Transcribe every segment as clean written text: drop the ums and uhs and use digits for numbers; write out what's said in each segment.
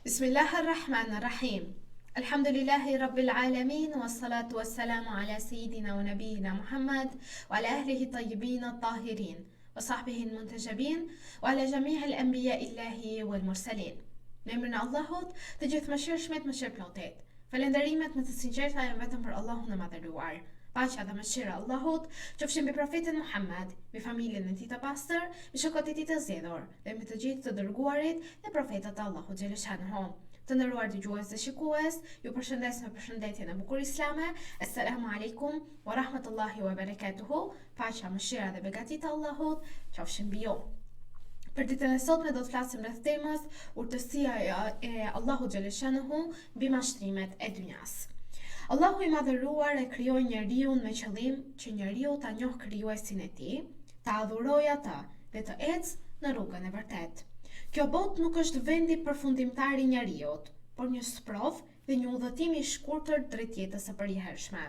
Bismillah ar-Rahman ar-Rahim. Alhamdulillahi Rabbil Alamin wa salatu wa salamu ala Sayyidina wa Nabijina Muhammad wa ala ahlihi tayyibin at-tahirin wa sahbihi al-muntajabin wa ala jami'i al-anbiya illahi wal mursalin. Në emrin e Allahut, të gjithëmëshirshmit mëshirëplotit. Falënderimet më të sinqerta janë vetëm për Allahun e Madhëruar. Paqja dhe mëshira e Allahut qofshin mbi profetin Muhammed, mbi familjen e tij të pastër, mbi shokët e tij të zgjedhur dhe mbi të gjithë të dërguarit dhe profetët e Allahut xheleshanuhu. Të nderuar dëgjues dhe shikues, ju përshëndes me përshëndetjen e bukur islame. Esselamu alejkum wa rahmetullahi wa barakatuhu. Paqja, mëshira dhe begatitë e Allahut qofshin mbi ju. Për ditën e sotme do të flasim rreth temës urtësia e Allahut xheleshanuhu mbi mashtrimet e dynjas. Allahu i madhëruar e krijoi njeriun me qëllim që njeriu ta njohë krijuesin e tij, ta adhurojë atë dhe të ecë në rrugën e vërtetë. Kjo botë nuk është vendi përfundimtar i njeriut, por një sprovë dhe një udhëtim i shkurtër drejt jetës së përhershme.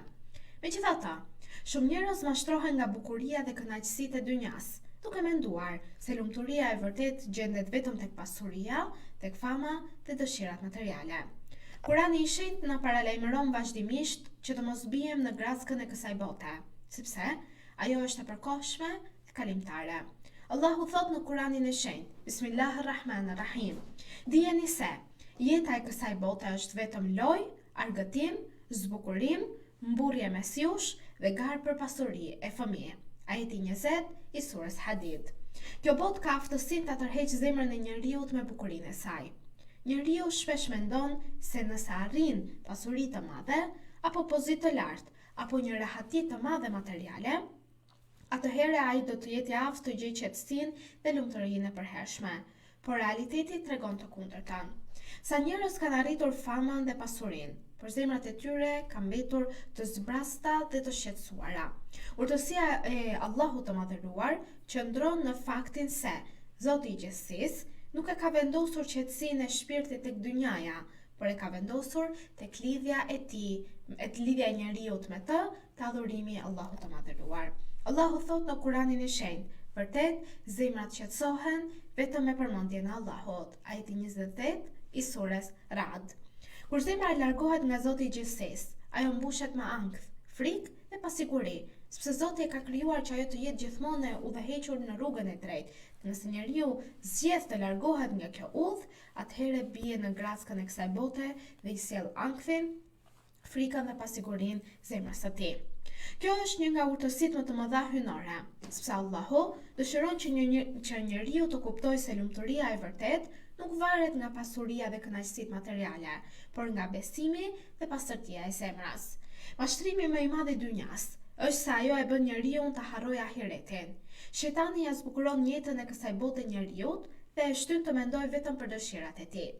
Megjithatë, shumë njerëz mashtrohen nga bukuria dhe kënaqësitë e dynjasë, duke menduar se lumturia e vërtetë gjendet vetëm tek pasuria, tek fama dhe dëshirat materiale. Kurani i Shenjtë na paralajmëron vazhdimisht që të mos biem në grackën e kësaj bote, sepse ajo është e përkohshme dhe kalimtare. Allahu thotë në Kuranin e Shenjtë, Bismillah ar-Rahman ar-Rahim, Dijeni se, Jeta e kësaj bote është vetëm lojë, argëtim, zbukurim, mburrje mes jush dhe garë për pasuri e fëmijë. Ajeti 20 i surës Hadid. Kjo botë ka aftësinë ta tërheqë zemrën e njeriut me bukurinë e saj. Njeriu shpesh mendon se nëse arrin pasuri të madhe, apo pozitë të lartë, apo një rehati të madhe materiale, atëherë ai do të jetë i aftë të gjejë qetësinë dhe lumturinë e përhershme. Por realiteti tregon të kundërtën. Sa njerëz kanë arritur famën dhe pasurinë, por zemrat e tyre kanë mbetur të zbrazëta dhe të shqetësuara. Urtësia e Allahut të Madhëruar qëndron në faktin se Zoti i gjithësisë nuk e ka vendosur qetësinë e shpirtit tek dynjaja, por e ka vendosur tek lidhja e tij, e lidhja e njeriut me të, te adhurimi i Allahut të Madhëruar. Allahu thotë në Kuranin e Shenjtë, Vërtet, zemrat qetësohen vetëm me përmendjen e Allahut. Ajeti 28 i sures Ra'd. Kur zemra largohet nga Zoti i gjithësisë, ajo mbushet me ankth, frikë dhe pasiguri, sepse Zoti e ka krijuar që ajo të jetë gjithmonë e udhëhequr në rrugën e drejtë. Dhe nëse njeriu zgjedh të largohet nga kjo udhë, atëherë bie në grackën e kësaj bote dhe i sjell ankthin, frikën dhe pasigurinë zemrës së tij. Kjo është një nga urtësitë më të mëdha hyjnore, sepse Allahu dëshiron që një që njeriu të kuptojë se lumturia e vërtetë nuk varet nga pasuria dhe kënaqësitë materiale, por nga besimi dhe pastërtia e zemrës. Mashtrimi më i madh i dynjasë është se ajo e bën njeriun ta harrojë ahiretin. Shejtani ia zbukuron jetën e kësaj bote njeriut dhe e shtyn të mendojë vetëm për dëshirat e tij.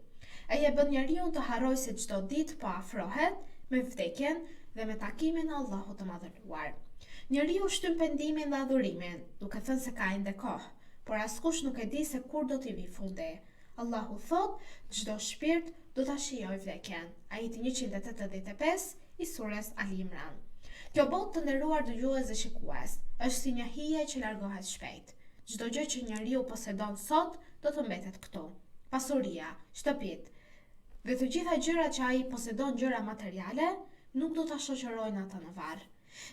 Ai e bën njeriun të harrojë se çdo ditë po afrohet me vdekjen dhe me takimin e Allahut të Madhëruar. Njeriu shtyn pendimin dhe adhurimin, duke thënë se ka ende kohë, por askush nuk e di se kur do t'i vijë fundi. Allahu thotë, Çdo shpirt do ta shijojë vdekjen. Ajeti 185 i sures Ali Imran. Kjo botë të nderuar dëgjues dhe shikues, është si një hije që largohet shpejt. Çdo gjë që njeriu posedon sot do të mbetet këtu. Pasuria, shtëpitë dhe të gjitha gjërat që ai posedon gjëra materiale, nuk do ta shoqërojnë atë në varr.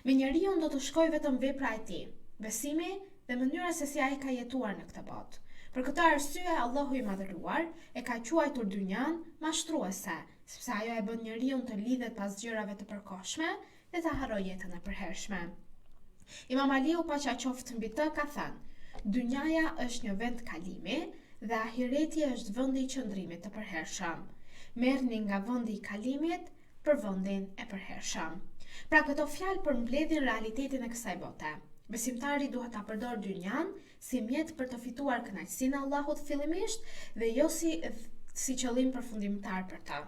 Me njeriun do të shkojë vetëm vepra e tij, besimi dhe mënyra se si ai ka jetuar në këtë botë. Për këtë arsye Allahu i Madhëruar e ka quajtur dynjanë mashtruese, sepse ajo e bën njeriun të lidhet pas gjërave të përkohshme dhe ta harrojë jetën e përhershme. Imam Aliu paqja qoftë mbi të ka thënë: Dynjaja është një vend kalimi dhe ahireti është vendi i qëndrimit të përhershëm. Merrni nga vendi i kalimit për vendin e përhershëm. Pra këto fjalë përmbledhin realitetin e kësaj bote. Besimtari duhet ta përdorë dynjanë si mjet për të fituar kënaqësinë e Allahut fillimisht dhe jo si si qëllim përfundimtar për të.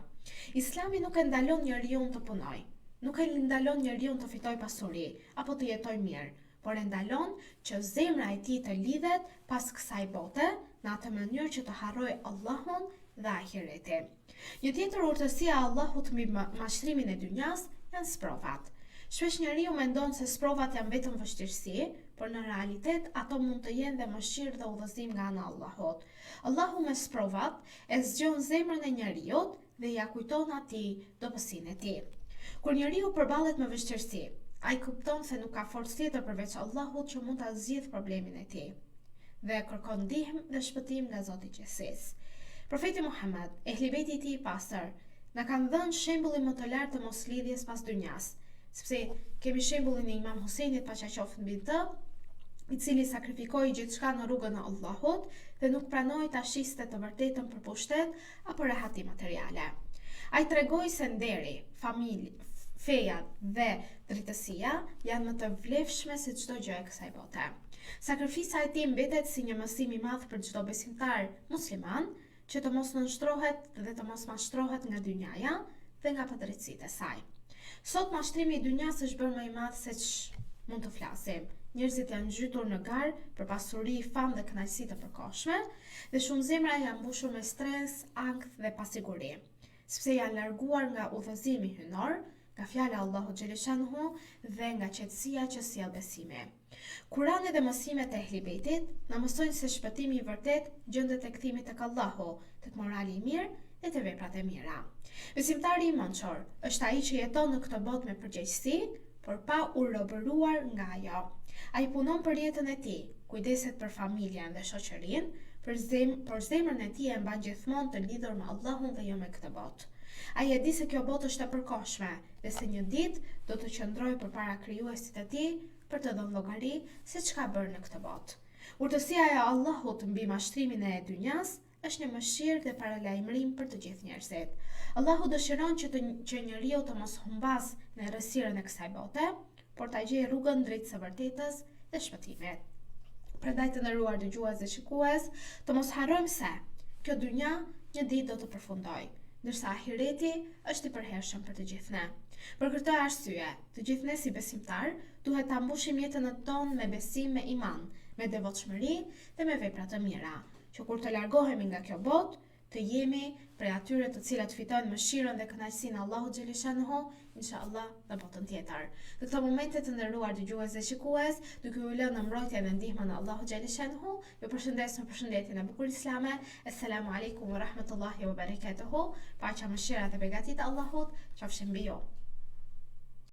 Islami nuk e ndalon njeriun të punojë, nuk e ndalon njeriun të fitojë pasuri apo të jetojë mirë, por e ndalon që zemra e tij të lidhet pas kësaj bote në atë mënyrë që të harrojë Allahun dhe ahiretin. Një tjetër urtësi e Allahut mbi mashtrimin e dynjasë janë sprovat. Shpesh njeriu mendon se sprovat janë vetëm vështirësi, por në realitet ato mund të jenë dhe mëshirë dhe udhëzim nga ana e Allahut. Allahu me sprovat e zgjon zemrën e njeriut dhe ia kujton atij dobësinë e tij. Kur njeriu përballet me vështirësi, ai kupton se nuk ka forcë tjetër përveç Allahut që mund ta zgjidhë problemin e tij dhe kërkon ndihmë dhe shpëtim nga Zoti i Gjithësisë. Profeti Muhammed, Ehli Bejti i tij i pastër, na kanë dhënë shembullin më të lartë të moslidhjes pas dynjasë, sepse kemi shembullin e Imam Husejnit paqja qoftë mbi të, i cili sakrifikoi gjithçka në rrugën e Allahut dhe nuk pranoi ta shiste të vërtetën për pushtet apo rehati materiale. Ai tregoi se nderi, familja, feja dhe drejtësia janë më të vlefshme se çdo gjë e kësaj bote. Sakrifica e tij mbetet si një mësim i madh për çdo besimtar musliman që të mos nënshtrohet dhe të mos mashtrohet nga dynjaja dhe nga padrejtësitë e saj. Sot mashtrimi i dynjasë është bërë më i madh se ç'mund të flasim. Njerëzit janë zhytur në garë për pasuri, famë dhe kënaqësi të përkohshme, dhe shumë zemra janë mbushur me stres, ankth dhe pasiguri, sepse janë larguar nga udhëzimi hyjnor, nga fjala e Allahut xheleshanuhu dhe nga qetësia që sjell besimi. Kurani dhe mësimet e Ehli Bejtit na mësojnë se shpëtimi i vërtetë gjendet te kthimi tek Allahu, tek morali i mirë dhe te veprat e mira. Besimtari i mençur është ai që jeton në këtë botë me përgjegjësi, por pa u robëruar nga ajo. Ai punon për jetën e tij, kujdeset për familjen dhe shoqërinë, për zem, por zemrën e tij e mban gjithmonë të lidhur me Allahun dhe jo me këtë botë. Ai e di se kjo botë është e përkohshme dhe se një ditë do të qëndrojë përpara Krijuesit të tij për të dhënë llogari se ç'ka bërë në këtë botë. Urtësia e Allahut mbi mashtrimin e dynjasë është një mëshirë dhe paralajmërim për të gjithë njerëzit. Allahu dëshiron që të që njeriu të mos humbasë në errësirën e kësaj bote, por ta gjejë rrugën drejt së vërtetës dhe shpëtimit. Prandaj të nderuar dëgjues dhe shikues, të mos harrojmë se kjo dynja një ditë do të përfundojë, ndërsa ahireti është i përhershëm për të gjithë ne. Për këtë arsye, të gjithë ne si besimtarë duhet ta mbushim jetën tonë me besim, me iman, me devotshmëri dhe me vepra të mira, që kur të largohemi nga kjo botë, të jemi prej atyre të cilët fitojnë mëshirën dhe kënaqësinë e Allahut xheleshanuhu, inshallah në botën tjetër. Në këto momente të nderuar dëgjues dhe shikues, duke ju lënë në mbrojtjen dhe ndihmën e Allahut xheleshanuhu, ju përshëndes me përshëndetjen e bukur islame. Esselamu alejkum wa rahmetullahi wa barakatuhu. Paqja, mëshira dhe begatitë e Allahut qofshin mbi ju.